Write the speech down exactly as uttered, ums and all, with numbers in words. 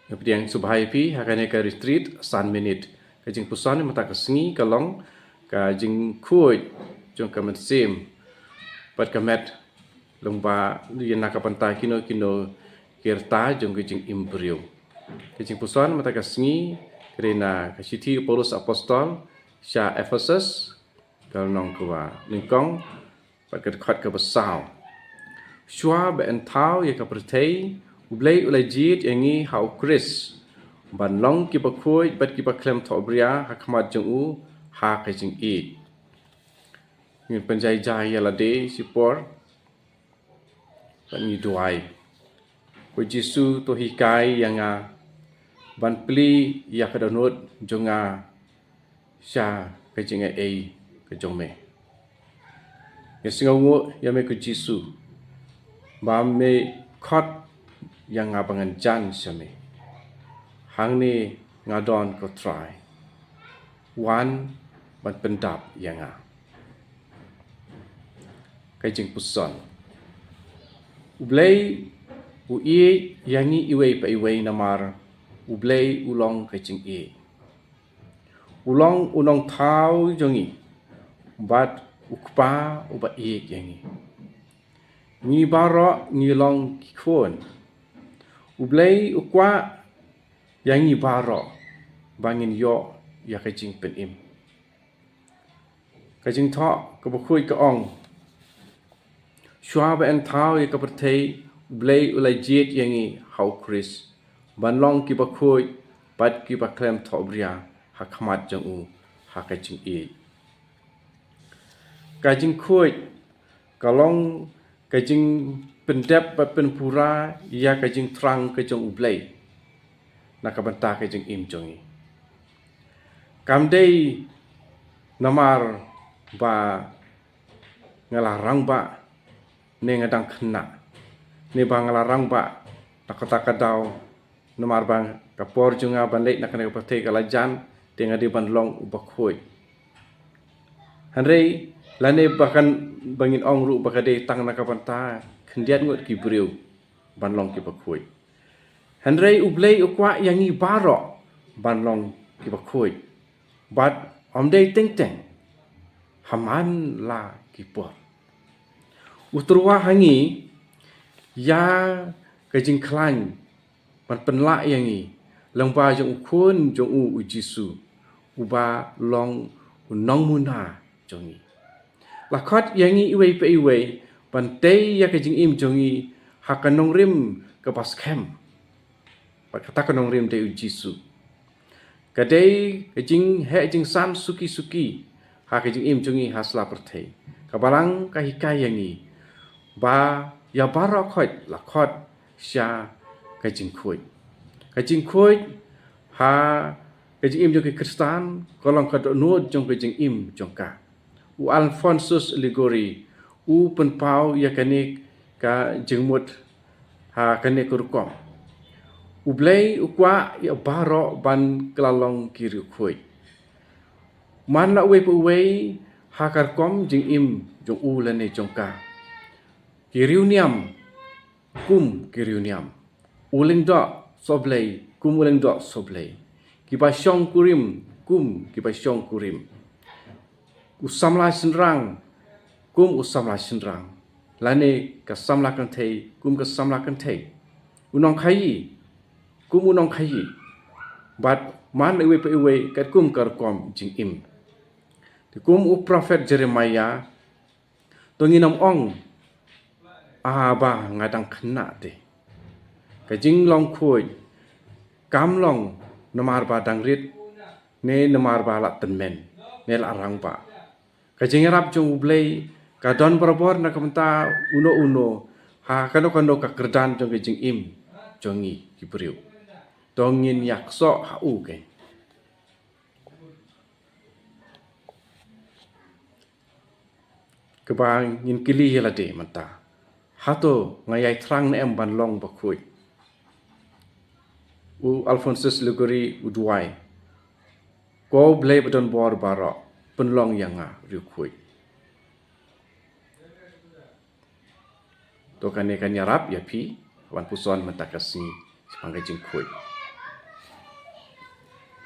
Nga pdiang sngewbha ïa phi ha kane ka retreat san minit. Ka jingpuson mynta ka sngi ka long ka jingkhuid jong ka mynsiem bad ka met lyngba ïa na ka bynta kino kino ki rta jong ka jingim briew. Ka jingpuson mynta ka sngi ka dei na ka shithi u Paulus Apostol sha Ephesus, ka lynnong kaba nyngkong bad ka dkhot kaba saw. Shuwa ba yn thaw ïa ka pyrthei, U Blei u la jied ïa ngi ha U Khrist ban long kiba khuid bad kiba khlem thohbria ha khmat jong u ha ka jingïeit. Ngin pynjai jai ïa lade shipor bad ngi duwai. Ko Jisu, to hikai ïa nga ban plie ïa ka dohnud jong nga sha ka jingaiei ka jong me. Nga sngewnguh ïa me ko Jisu ba me khot ïa nga ba ngan jan sha me. Hangne nga don ko Trai. Wan ban pyndap ïa nga. Ka jingpuson. U Blei u ïeit ïa ngi iwei pa iwei namar U Blei u long ka jingïeit. U long u nongthaw jong ngi bad u Kpa uba ïeit ïa ngi. Ngi baroh ngi long ki khun. U Blei u kwah ïa ngi baroh ba ngin ïoh ïa ka jingpynim. Ka jingthoh kaba khuid ka ong, shuwa ba yn thaw ïa ka pyrthei, U Blei u la jied ïa ngi ha U Khrist ban long kiba khuid bad kiba khlem thohbria ha khmat jong u ha ka jingïeit. Ka jingkhuid ka long ka jingpyndep bad pynpura ïa ka jingthrang ka jong U Blei na ka bynta ka jingim jong ngi. Kam dei namar ba nga la rangbah ne nga dang khynnah ne ba nga la rangbah na kata ka daw, namar ba ka por jong nga ban leit na kane ka pyrthei ka la jan, te nga dei ban long uba khuid. Hynrei lane ba kan, ba ngin ong ruh ba ka dei tang na ka bynta khyndiat ngut ki briew ban long kiba khuid. Hynrei U Blei u kwah ïa ngi baroh ban long kiba khuid. Bad ym dei teng teng, ha man la ki por. U tyrwa ha ngi ïa ka jingkhlaiñ ban pynlah ïa ngi lyngba jong u Khun jong u, u Jisu, uba long u nongmuna jong ngi. La khot ïa ngi iwei pa iwei ban tei ïa ka jingim jong ngi ha ka nongrim kaba skhem. Bad kata ka nongrim dei u Jisu. Ka dei ka jingheh jingsan suki suki ha ka jingim jong ngi ha sla pyrthei. Ka Balang ka hikai ïa ngi ba ïa baroh khoit la khot sha ka jingkhuid. Ka jingkhuid ha ka jingim jong ki Khristan ka long ka dohnud jong ka jingim jong ka. U Alphonsus Liguori u pynpaw ïa kane ka jingmut ha kane ka rukom: U Blei u kwah ïa baroh ban kylla long ki riewkhuid. Man la uwei pa uwei ha ka rukom jingim jong u lane jong ka. Ki riewniam kum ki riewniam. U lyngdoh sohblei kum u lyngdoh sohblei. Kiba shongkurim kum kiba shongkurim. U samla shynrang kum u samla shynrang. Lane ka samla kynthei kum ka samla kynthei. U nongkhaïi kum u nongkhaïi. Bad man la iwei pa iwei katkum ka rukom jingim. Te kum u prophet Jeremiah, to ngin ym ong, a ba nga dang khynnah te. Ka jinglong khuid kam long namar ba dang rit, ne namar ba la tymmen, ne la rangbah. Ka jingïarap jong U Blei ka don barabor na ka bynta uno uno ha kano kano ka kyrdan jong ka jingim jong ngi ki briew. To ngin ïa ksoh ha u keiñ. Kaba ngin kylli ïa lade mynta, hato nga ïai thrang ne em ban long ba khuid? U Alphonsus Liguori u duwai: Ko Blei ba don bor baroh, pynlong ïa nga riewkhuid. To kane kan ïarap ïa phi ban puson mynta ka sngi shaphang ka jingkhuid.